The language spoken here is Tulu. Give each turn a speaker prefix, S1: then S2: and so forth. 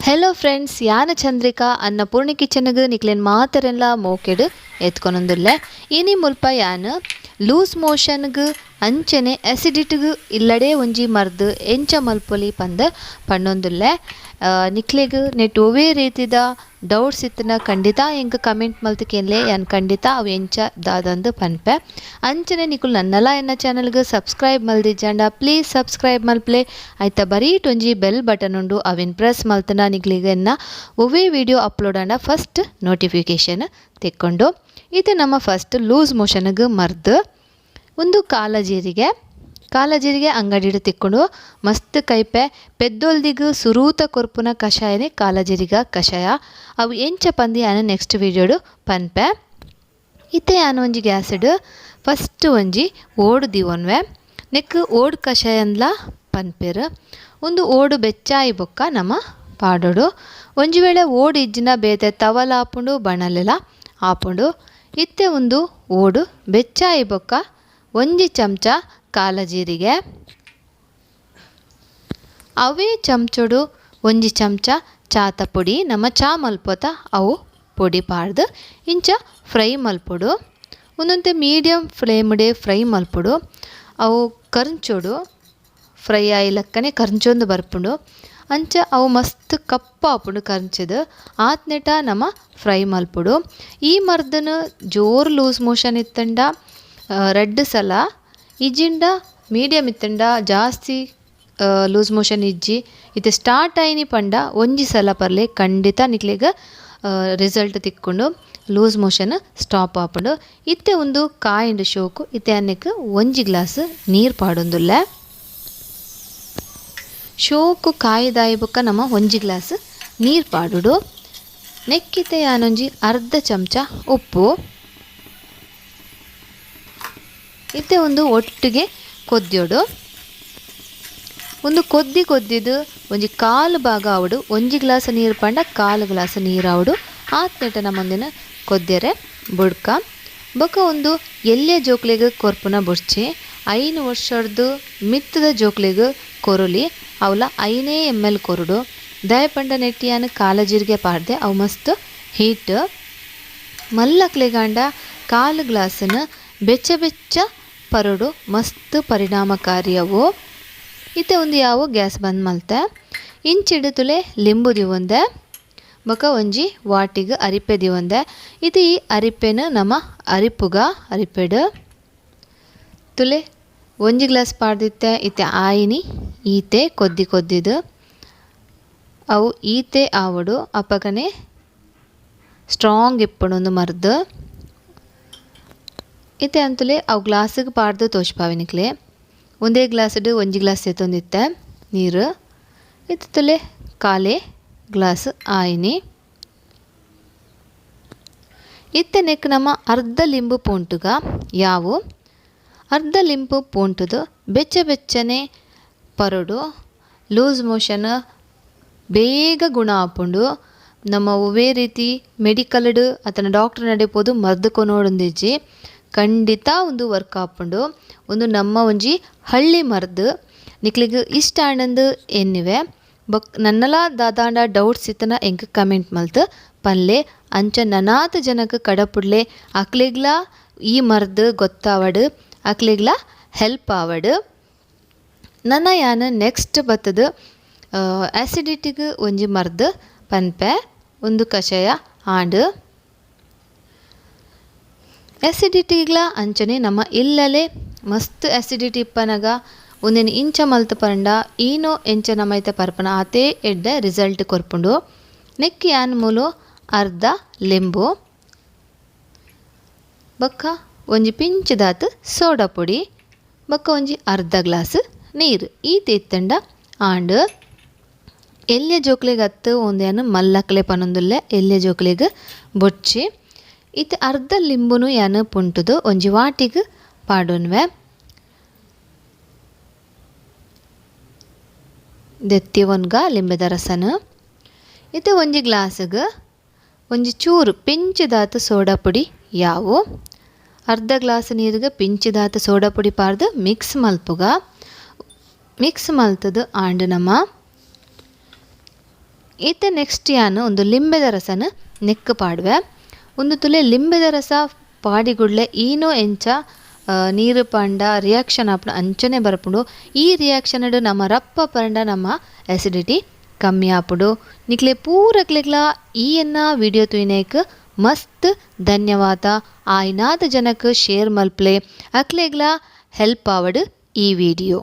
S1: Hello friends, ಯಾನ ಚಂದ್ರಿಕಾ ಅನ್ನಪೂರ್ಣಿ ಕಿಚನ್ಗೆ ನಿಕ್ಲೆನ್ ಮಾತರೆಲ್ಲ ಮೋಕೆಡ್ ಎತ್ಕೊನೊಂದುಲ್ಲೆ. ಇನಿ ಮುಲ್ಪ ಯಾನ್ ಲೂಸ್ ಮೋಷನ್ಗ್ ಅಂಚನೆ ಅಸಿಡಿಟಿಗ್ ಇಲ್ಲಡೆ ಒಂಜಿ ಮರ್ದ್ ಎಂಚ ಮಲ್ಪೊಲಿ ಪಂದ್ ಪಣ್ಣೊಂದುಲ್ಲೆ. ನಿಕ್ಲೆಗ್ ನೆಟ್ ಒವ್ವೇ ರೀತಿದ ಡೌಟ್ಸ್ ಇತ್ತಿನ ಖಂಡಿತ ಎಂಕ್ ಕಮೆಂಟ್ ಮಲ್ತ್ ಕೇನ್ಲೆ, ಯಾನ್ ಖಂಡಿತ ಅವು ಎಂಚ ದಾದಂದ್ ಪನ್ಪೆ. ಅಂಚನೆ ನಿಕುಲು ನನ್ನಲ ಎನ್ನ ಚಾನಲ್ಗ್ ಸಬ್ಸ್ಕ್ರೈಬ್ ಮಲ್ದಿಜ್ಜಾಂಡ ಪ್ಲೀಸ್ ಸಬ್ಸ್ಕ್ರೈಬ್ ಮಲ್ಪಲೆ. ಐತ ಬರೀಟ್ ಒಂಜಿ ಬೆಲ್ ಬಟನ್ ಉಂಡು, ಅವೆನ್ ಪ್ರೆಸ್ ಮಲ್ತಂಡ ನಿಕ್ಲೆಗ್ ಎನ್ನ ಒವ್ವೇ ವಿಡಿಯೋ ಅಪ್ಲೋಡ್ ಆಂಡ ಫಸ್ಟ್ ನೋಟಿಫಿಕೇಶನ್ ತಿಕ್ಕೊಂಡು. ಇದು ನಮ್ಮ ಫಸ್ಟ್ ಲೂಸ್ ಮೋಷನ್ಗೆ ಮರ್ದ್. ಒಂದು ಕಾಲಜೀರಿಗೆ, ಕಾಲಜೀರಿಗೆ ಅಂಗಡಿಡ್ ತಿಕ್ಕೊಂಡು ಮಸ್ತ್ ಕೈಪೆ ಪೆದ್ದೊಲ್ದಿಗ್ ಸುರೂತ ಕೊರ್ಪುನ ಕಷಾಯನೇ ಕಾಲಜೀರಿಗ ಕಷಾಯ. ಅವು ಎಂಚ ಪಂದ್ ಯಾನ್ ನೆಕ್ಸ್ಟ್ ವಿಡಿಯೋಡು ಪನ್ಪೆ. ಇತ್ತೆ ಯಾನ್ ಒಂಜಿ ಗ್ಯಾಸ್ಡ್ ಫಸ್ಟ್ ಒಂಜಿ ಓಡು ದೀವೊನ್ವೆ. ನೆಕ್ ಓಡು ಕಷಾಯ ಅಂದ್ಲ ಪನ್ಪೆರ್. ಉಂದು ಓಡು ಬೆಚ್ಚಾಯಿ ಬೊಕ್ಕ ನಮ ಪಾಡೊಡು. ಒಂಜಿ ವೇಳೆ ಓಡು ಇಜ್ಜಿಂಡ ಬೇತೆ ತವಲ ಆಪುಂಡು, ಬಣಲೆಲ ಆಪುಂಡು. ಇತ್ತೆ ಉಂದು ಓಡು ಬೆಚ್ಚಾಯಿ ಬೊಕ್ಕ ಒಂಜಿ ಚಮಚ ಕಾಲಜೀರಿಗೆ, ಅವೇ ಚಮಚೊಡು ಒಂಜಿ ಚಮಚ ಚಾತ ಪೊಡಿ, ನಮ್ಮ ಚಾ ಮಲ್ಪೊತ ಅವು ಪೊಡಿ ಪಾಡ್ದು ಇಂಚ ಫ್ರೈ ಮಲ್ಪೊಡು. ಒಂದೊಂತೆ ಮೀಡಿಯಂ ಫ್ಲೇಮ್ಡೆ ಫ್ರೈ ಮಲ್ಪೊಡು. ಅವು ಕರ್ಂಚೊಡು, ಫ್ರೈ ಆಯಿ ಲೆಕ್ಕನೆ ಕರ್ಂಚೊಂದು ಬರ್ಪುಂಡು. ಅಂಚ ಅವು ಮಸ್ತ್ ಕಪ್ಪಾಪುಂಡು ಕರ್ಂಚದು. ಆತ್ನೆಟ ನಮ ಫ್ರೈ ಮಲ್ಪೊಡು. ಈ ಮರ್ದನ್ ಜೋರು ಲೂಸ್ ಮೋಷನ್ ಇತ್ತಂಡ ರಡ್ಡ್ ಸಲ, ಇಜ್ಜಿಂಡ ಮೀಡಿಯಂ ಇತ್ತಂಡ ಜಾಸ್ತಿ ಲೂಸ್ ಮೋಷನ್ ಇಜ್ಜಿ ಇತ್ತೆ ಸ್ಟಾರ್ಟ್ ಆಯಿನಿ ಪಂಡ ಒಂಜಿ ಸಲ ಪರ್ಲೆ, ಖಂಡಿತ ನಿಕ್ಲೆಗ್ ರಿಸಲ್ಟ್ ತಿಕ್ಕೊಂಡು loose motion stop ಆಪುಂಡು. ಇತ್ತೆ ಒಂದು ಕಾಯಿಂಡ್ ಶೋಕು. ಇತ್ತೆ ಅನ್ನೆಕ್ ಒಂಜಿ ಗ್ಲಾಸ್ ನೀರು ಪಾಡೊಂದುಲ್ಲೆ. ಶೋಕು ಕಾಯಿದಾಯಿ ಬೊಕ್ಕ ನಮ ಒಂಜಿ ಗ್ಲಾಸ್ ನೀರು ಪಾಡೊಡು. ನೆಕ್ಕಿತ್ತೆ ಯಾನೊಂಜಿ ಅರ್ಧ ಚಮಚ ಉಪ್ಪು. ಇತ್ತೆ ಒಂದು ಒಟ್ಟಿಗೆ ಕೊದ್ಯೋಡು. ಒಂದು ಕೊದ್ದಿ ಕೊದ್ದಿದ್ದು ಒಂಜಿ ಕಾಲು ಭಾಗ ಆವಡು. ಒಂಜಿ ಗ್ಲಾಸ್ ನೀರು ಪಂಡ ಕಾಲು ಗ್ಲಾಸ್ ನೀರು ಆವಡು. ಆತ್ನೆಟ ನಮ್ಮೊಂದಿನ ಕೊದ್ಯರೆ ಬುಡ್ಕ. ಬೊಕ ಒಂದು ಎಲ್ಯ ಜೋಕ್ಲೆಗ್ ಕೊರ್ಪುನ ಬೊಡ್ಚಿ. 5 ವರ್ಷರ್ದು ಮಿತ್ತದ ಜೋಕ್ಲೆಗ್ ಕೊರೊಲಿ. ಅವಲ 5 ml ಕೊರೊಡು. ದಾಯೆ ಪಂಡ ನೆಟ್ಟ್ ಯಾನ್ ಕಾಲಜೀರಿಗೆ ಪಾಡ್ದೆ, ಅವು ಮಸ್ತ್ ಹೀಟ್. ಮಲ್ಲಕ್ಲೆಗಾಂಡ ಕಾಲು ಗ್ಲಾಸನ್ ಬೆಚ್ಚ ಬೆಚ್ಚ ಪರೊಡು, ಮಸ್ತ್ ಪರಿಣಾಮಕಾರಿ ಅವು. ಇತ್ತೆ ಒಂದು ಯಾವ ಗ್ಯಾಸ್ ಬಂದ್ ಮಲ್ತೆ. ಇಂಚಿಡ್ ತುಲೆ ಲಿಂಬು ದಿವೊಂದೆ, ಬೊಕ ಒಂಜಿ ವಾಟಿಗ್ ಅರಿಪೆ ದಿವೊಂದೆ. ಇತ್ತೆ ಈ ಅರಿಪೆನ್ ನಮ ಅರಿಪುಗ. ಅರಿಪೆಡ್ ತುಲೆ ಒಂಜಿ ಗ್ಲಾಸ್ ಪಾಡ್ದಿತ್ತೆ. ಇತ್ತೆ ಆಯಿನಿ ಈತೆ ಕೊದ್ದಿ ಕೊದ್ದಿದ್ ಅವು ಈತೆ ಆವೊಡು. ಅಪಗನೆ ಸ್ಟ್ರಾಂಗ್ ಇಪ್ಪುಂಡು ಉಂದು ಮರ್ದ್. ಇತ್ತೆ ಅಂತುಲೆ ಅವು ಗ್ಲಾಸ್ಗ್ ಪಾಡ್ದ್ ತೋಜ್ಪಾವೆ ನಿಕ್ಲೆ. ಒಂದೇ ಗ್ಲಾಸ್ಡ್ ಒಂಜಿ ಗ್ಲಾಸ್ ದೆತ್ತೊಂದಿತ್ತೆ ನೀರು. ಇತ್ತೆ ತುಲೆ ಕಾಲೆ ಗ್ಲಾಸ್ ಆಯಿನಿ. ಇತ್ತೆ ನೆಕ್ ನಮ ಅರ್ಧ ಲಿಂಬು ಪೂಂಟುಗ ಯಾವು. ಅರ್ಧ ಲಿಂಬು ಪೂಂಟುದು ಬೆಚ್ಚ ಬೆಚ್ಚನೆ ಪರೊಡು. ಲೂಸ್ ಮೋಷನ್ ಬೇಗ ಗುಣ ಆಪುಂಡು. ನಮ್ಮ ಒವ್ವೇ ರೀತಿ ಮೆಡಿಕಲ್ಡ್ ಅತ್ತಂಡ ಡಾಕ್ಟರ್ ನಡೆ ಪೋದು ಮರ್ದ್ ಕೊನೊಡುಂದಿಜ್ಜಿ, ಖಂಡಿತ ಉಂದು ವರ್ಕ್ ಆಪುಂಡು. ಉಂದು ನಮ್ಮ ಒಂಜಿ ಹಳ್ಳಿ ಮರ್ದ್. ನಿಕ್ಲೆಗ್ ಇಷ್ಟ ಆಂಡಂದ್ ಎನ್ನಿವೆ. ಬೊಕ್ ನನ್ನಲ ದಾದಾಂಡ ಡೌಟ್ಸ್ ಇತ್ತನ ಎಂಕ್ ಕಮೆಂಟ್ ಮಲ್ತ್ ಪನ್ಲೆ. ಅಂಚ ನನಾತ್ ಜನಕ್ ಕಡಪುಡ್ಲೆ, ಅಕ್ಲೆಗ್ಲ ಈ ಮರ್ದ್ ಗೊತ್ತಾವಡ್, ಅಕ್ಲೆಗ್ಲ ಹೆಲ್ಪ್ ಆವಡ್. ನನ ಯಾನ್ ನೆಕ್ಸ್ಟ್ ಬತ್ತುದು ಆಸಿಡಿಟಿಗ್ ಒಂಜಿ ಮರ್ದ್ ಪನ್ಪೆ. ಉಂದು ಕಷಾಯ ಆಂಡ್. ಆಸಿಡಿಟಿಗ್ಲ ಅಂಚನೆ ನಮ್ಮ ಇಲ್ಲಲೆ ಮಸ್ತ್ ಆಸಿಡಿಟಿ ಇಪ್ಪನಗ ಉಂದೆನ್ ಇಂಚ ಮಲ್ತ್ ಪಂಡ ಈನೋ ಎಂಚ ನಮ ಇತ್ತೆ ಪರ್ಪುನ ಆತೇ ಎಡ್ಡೆ ರಿಸಲ್ಟ್ ಕೊರ್ಪುಂಡು. ನೆಕ್ ಯಾನ್ ಮೂಲು ಅರ್ಧ ಲಿಂಬು ಬೊಕ್ಕ ಒಂಜಿ ಪಿಂಚದಾತ್ ಸೋಡಾ ಪೊಡಿ ಬೊಕ್ಕ ಒಂಜಿ ಅರ್ಧ ಗ್ಲಾಸ್ ನೀರು ಈತ್ ಇತ್ತಂಡ ಆಂಡ್. ಎಲ್ಯ ಜೋಕ್ಲೆಗ್ ಅತ್ತ್ ಉಂದೆನ್ ಮಲ್ಲಕ್ಲೆ ಪನೊಂದುಲ್ಲೆ, ಎಲ್ಯ ಜೋಕ್ಲೆಗ್ ಬೊಡ್ಚಿ. ಇತ್ತೆ ಅರ್ಧ ಲಿಂಬುನು ಯಾನ್ ಪುಂಟುದು ಒಂಜಿ ವಾಟಿಗ್ ಪಾಡೊನ್ವೆ. ದೆತ್ತಿ ಒನ್ಗ ಲಿಂಬೆದ ರಸನ್. ಇತ್ತೆ ಒಂಜಿ ಗ್ಲಾಸ್ಗ್ ಒಂಜಿ ಚೂರು ಪಿಂಚದಾತ್ ಸೋಡಾ ಪೊಡಿ ಯಾವು. ಅರ್ಧ ಗ್ಲಾಸ್ ನೀರಿಗೆ ಪಿಂಚದಾತ್ ಸೋಡಾ ಪೊಡಿ ಪಾಡ್ದು ಮಿಕ್ಸ್ ಮಲ್ಪುಗ. ಮಿಕ್ಸ್ ಮಲ್ತುದು ಆಂಡ್ ನಮ ಇತ್ತೆ ನೆಕ್ಸ್ಟ್ ಯಾನ್ ಉಂದು ಲಿಂಬೆದ ರಸನ್ ನೆಕ್ಕ್ ಪಾಡುವೆ. ಉಂದು ತುಲೆ ಲಿಂಬೆದ ರಸ ಪಾಡಿಗುಡ್ಲೆ ಈನೋ ಎಂಚ ನೀರು ಪಂಡ ರಿಯಾಕ್ಷನ್ ಆಪುಂಡು ಅಂಚನೆ ಬರ್ಪುಂಡು. ಈ ರಿಯಾಕ್ಷನ್ ಡ್ ನಮ ರಪ್ಪ ಪಂಡ ನಮ್ಮ ಅಸಿಡಿಟಿ ಕಮ್ಮಿ ಆಪುಂಡು. ನಿಕ್ಲೆ ಪೂರಕ್ಲೆಗ್ಲಾ ಈ ಎನ್ನ ವಿಡಿಯೋ ತೂಯಿನೇಕ್ ಮಸ್ತ್ ಧನ್ಯವಾದ. ಆಯಿನಾದ ಜನಕ್ ಶೇರ್ ಮಲ್ಪ್ಲೆ, ಅಕ್ಲೆಗ್ಲಾ ಹೆಲ್ಪ್ ಆವಡ್ ಈ ವಿಡಿಯೋ.